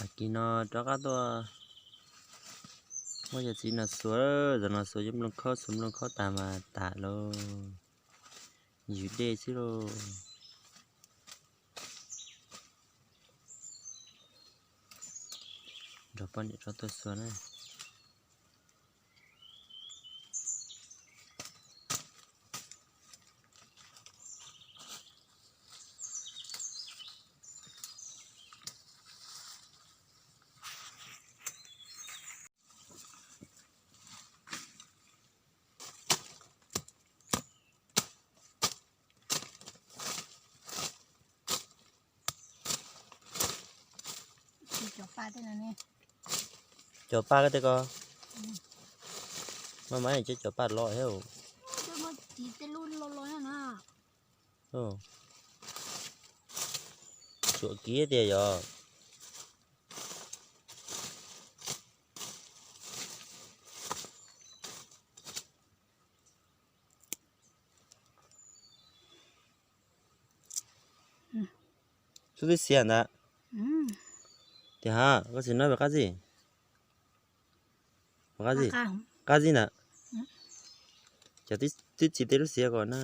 Kis no rov qab tuaj muab cov txiv no xuas, zaum no xuas cov nplooj khaub, xuas nplooj khaub tas mas tas lauj, yws dej xwb lauj. Nrog poj niam rov tuaj xuas na. Cov paj koj tej ko, maj mam cov cov paj los thiab. Tsuam kiv tiag yog. Xub twb xiav ntawd. Tias ha, koj tsis noj pem qab zib? Qab zib ntawd. Cov twb tsis tej lub xiav ko na.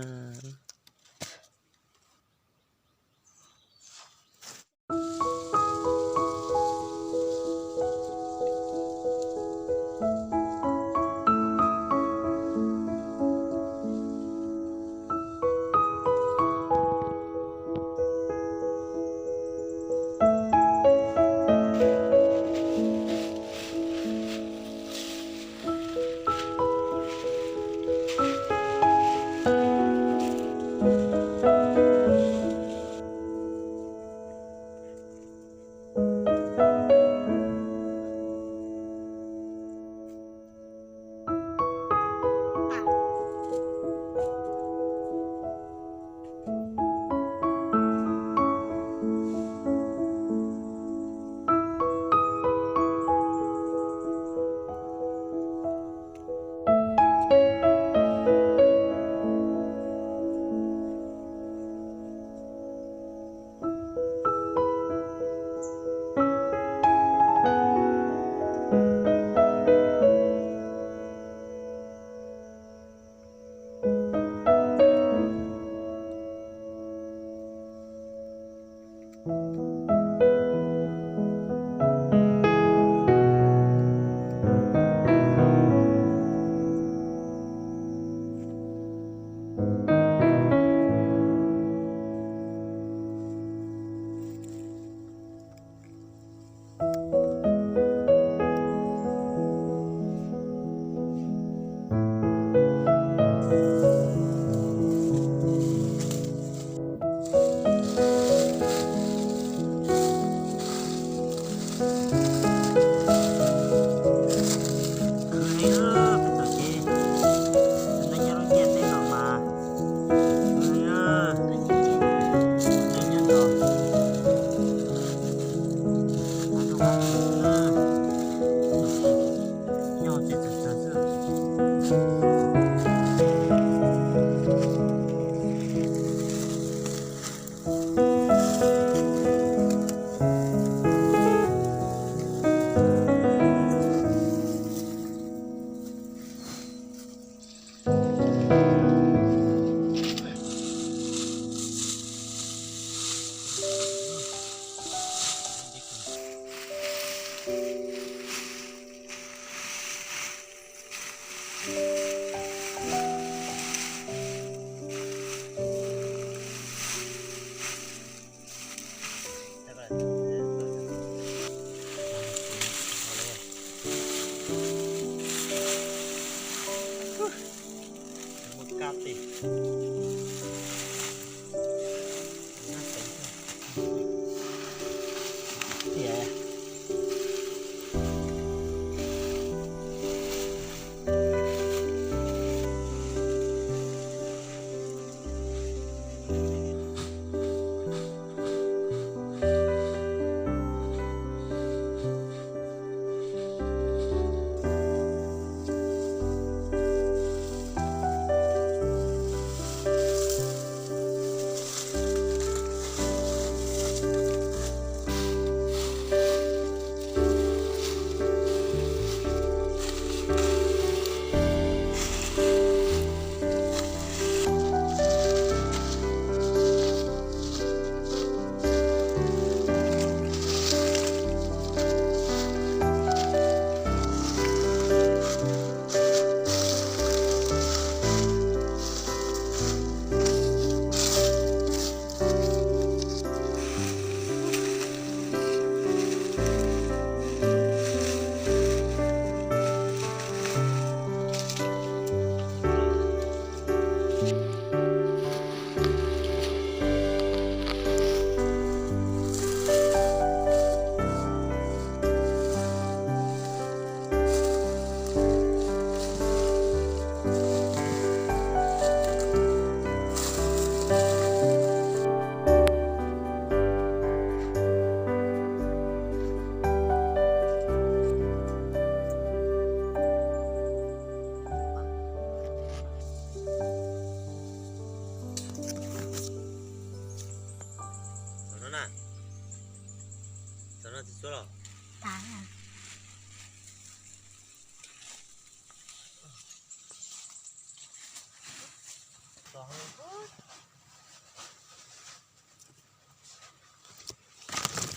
Xua los.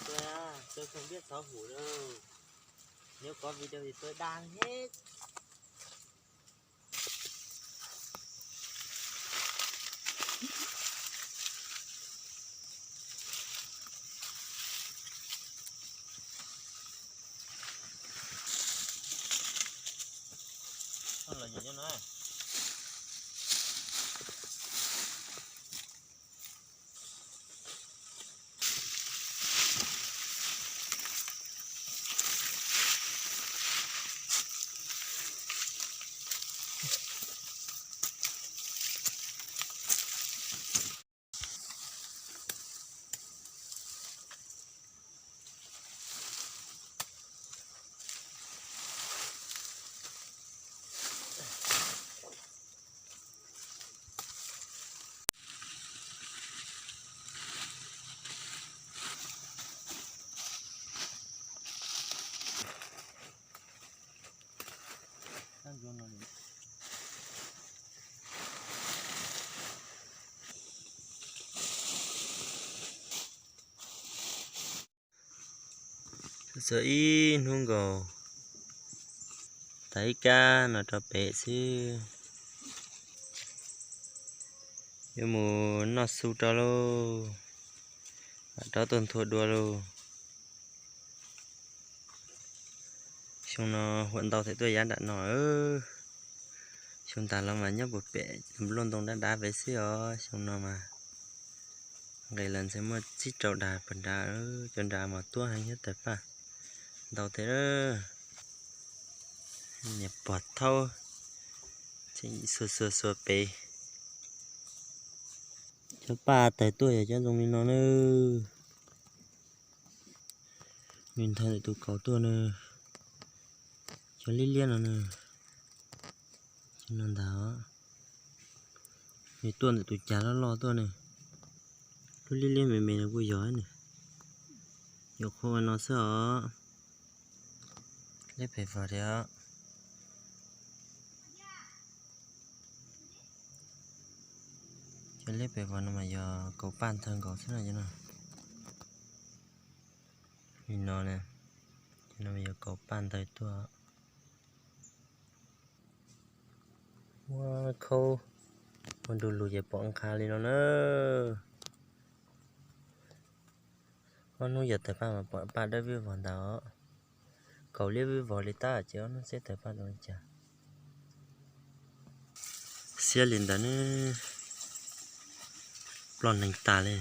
Tôi, tôi không biết xấu hổ đâu. Nếu có video thì tôi đăng hết. Los yog nyob no. Txog ib hnub nkaus, tas ib kab no rau pem xwb. Yuav mus noj su rau lauj, mam rov tuaj nthua dua lauj. Xyoo no huam ntau thiaj tuaj yav nram no. Xyoo tas los mas nyob puag pem luaj ntoo dab dav pem xwb os, xyoo no mas nqis los ntshe muaj tsib rau dag puag nrad, cov nrad mas tuab heev thiab tawg paj ntau thiab. Niam pog thaub xuas xuas xuas pem. Cov paj tawg tuaj yog cov zoo li no na. Nws nthaw ntawm tus kaus tuaj na, cov liab liab no na, cov no ntag. Nws tuaj ntawm tus cas loj loj tuaj na, lub liab liab me me no kuj yog ne. Yuav qhuav ua no xwb os. Liab pem vog thiab. Cov liab pem vog no mas yog kaus paj nthaw nkaus xwb no cov no. Li no na, cov no mas yog kaus paj nthaw tuaj. Muab khaub, muab du lug ces pom nqha li no na. Ob hnub yog tawg paj mas pom paj dawb vwb vog ntag. Kaus liab vwb vog li tab ces ob hnub xwb tawg paj rau li cas. Xiab li ntawd ne, ploj neeg tas li.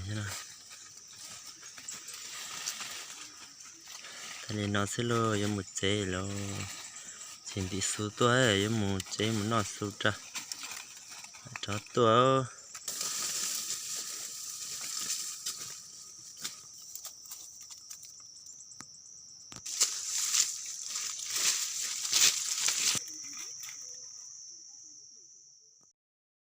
Tas li no xwb lauj, yuav mus tsev lauj. Tsis ntim su tuaj, yuav mus tsev mus noj su rau, rov tuaj.